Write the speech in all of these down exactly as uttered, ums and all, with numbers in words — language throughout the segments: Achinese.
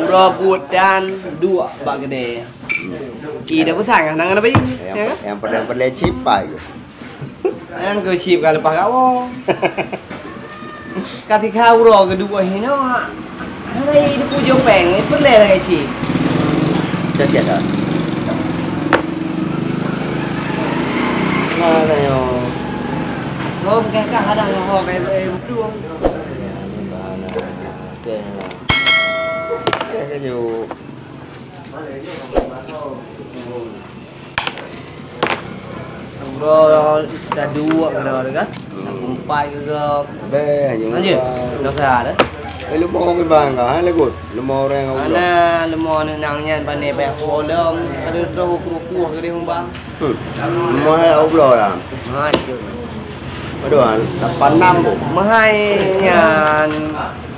Uroe buet dan duek bak keudè. Ki dah pesan kan, tangan apa ini? Ya kan? Yang pernah pernah cipai. Nyan keuh chip ka leupah kawoe. Ka tikha uroe keudua hinoe, hana jipujoe péng, peureulèe lagèe chip. Cocok dah. Mana yo? Lo bukan kah ada ho kai betul. Oke lah. Oke, sejuk. Uroe dah duek keudroe kan? Empat ke gop. Beh, je. Aja. Dah sehat eh? Eh, leumo ke bang kau, ha, lagut. Leumo orang kau. Ana leumo aneuk nang nyan pane payah pulang. Ada terus kuruh-kuruh ke dia bang. Hmm. Leumo Allah lah. Ha, itu. Aduh, lapan enam bu. Mahai nyan.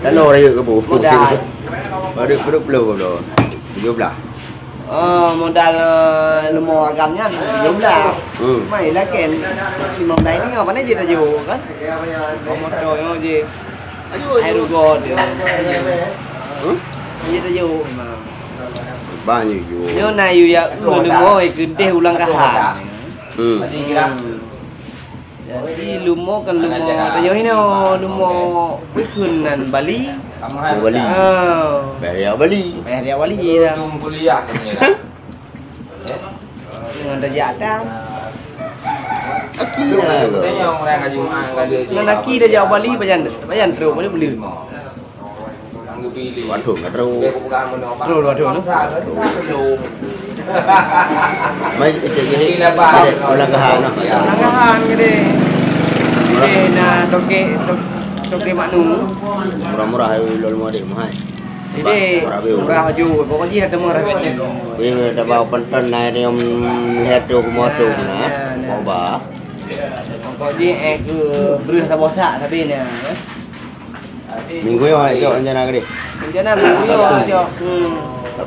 Tano raya ke bu. Modal. Baru, baru puluh ke bu. Tujuh belas. Oh, modal, eh, leumo agam nyan, tujoh blah. Hmm. Mai lah kan. Lima belas ni apa ni je dah jauh kan? Motor yang je. Air rugot dia. Hmm? Dia dah jauh memang. Banyak jauh. Nyo na yu ya, leumo keudeh ulang kahan. Hmm. Hmm. Jadi leumo kan leumo tanyoe inoe, leumo bukon nan Bali. Leumo Bali. Ha. Bayar Bali. Bayar dia Bali dah. Untung kuliah ni lah. Dengan tajak dah. Aki lah. Ngan aki dah jak Bali, pajan, pajan trok, pajan beli. Waduh, nggak tahu. Waduh, waduh, no. Mai, eh, cek gini. Ulang kahan, no. Ulang kahan gini. Gini, nah, toke, tok-, toke maknu. Murah-murah, eh, lol model mahal. Jadi, murah, murah baju. Pokoknya ada murah. Ini dah bawa penton, nah, ini yang lihat tu, motor, nah. Nah, nah. Coba. Pokoknya, eh, ke berusaha bosak, tapi, nah. Minggu nyoe hai cok rencana keudeh. Rencana minggu nyoe cok. Hmm.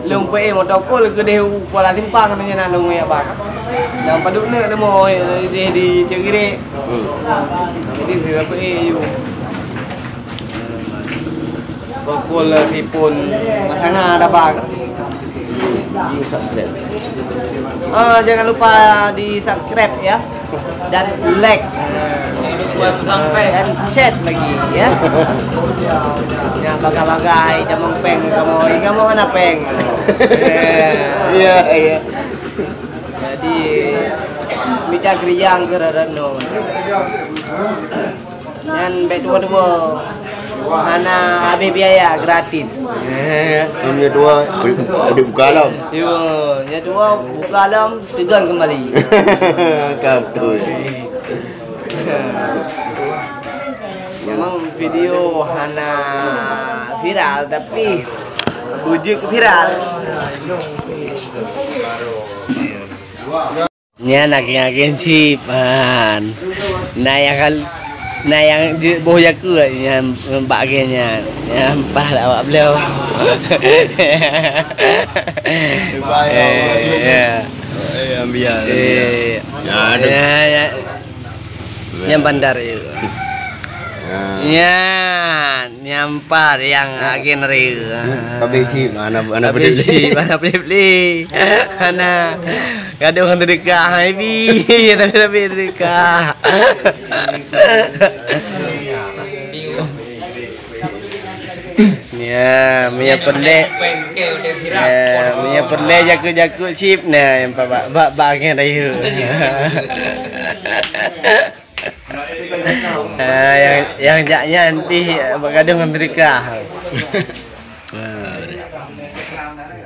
Lôn peuék motokol keudeh u Kuala Simpang rencana lôn ngon abang. Dan padub neuk leumo di, di Cegirek. Hmm. Jadi saya peuék yue. Pukul sipun masanga dapat. Ah, jangan lupa di subscribe ya. Dan like. Dan share lagi ya. Nyang bagai-bagai jamong péng kamoe, kamoe hana péng. Iya, iya. Jadi mita kriang ke rarano. Nyan bèk tuwo-tuwo. Hana habéh biaya, gratis. Eh, nyan tuwo, beri, beri buka lom. Yo, nyan tuwo, buka lom, tegon kembali. Ka beutôi. Memang video hana viral, tapi bujuk viral. Nyan akhé-akhé sip, han. Na nyang kal-, na nyang jeuet boh jakeuet nyan bak akhé nyan. Nyan paih awak bloe. Eh, ya. Eh, ambiar, eh, ambiar. Ya, aduh. Ya, ya. Nyan bandar. Ya. Nyan. Nyan pat nyang agen re. Habéh chip, hana, hana habéh beli. Chip, hana beli-beli. Hana. Gadoh ngon teudeukah, hai bi. Tapi, tapi teudeukah. Ya, meunyoe peureulèe. Ya, meunyoe peureulèe jakeuet-jakeuet chip, nah, nyang bak, bak, bak agen raya. Ah, nyang, nyang jak nyan pih, eh, bak gadoh ngon teudeukah. Ah.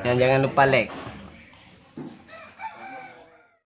Nyang jangan lupa like.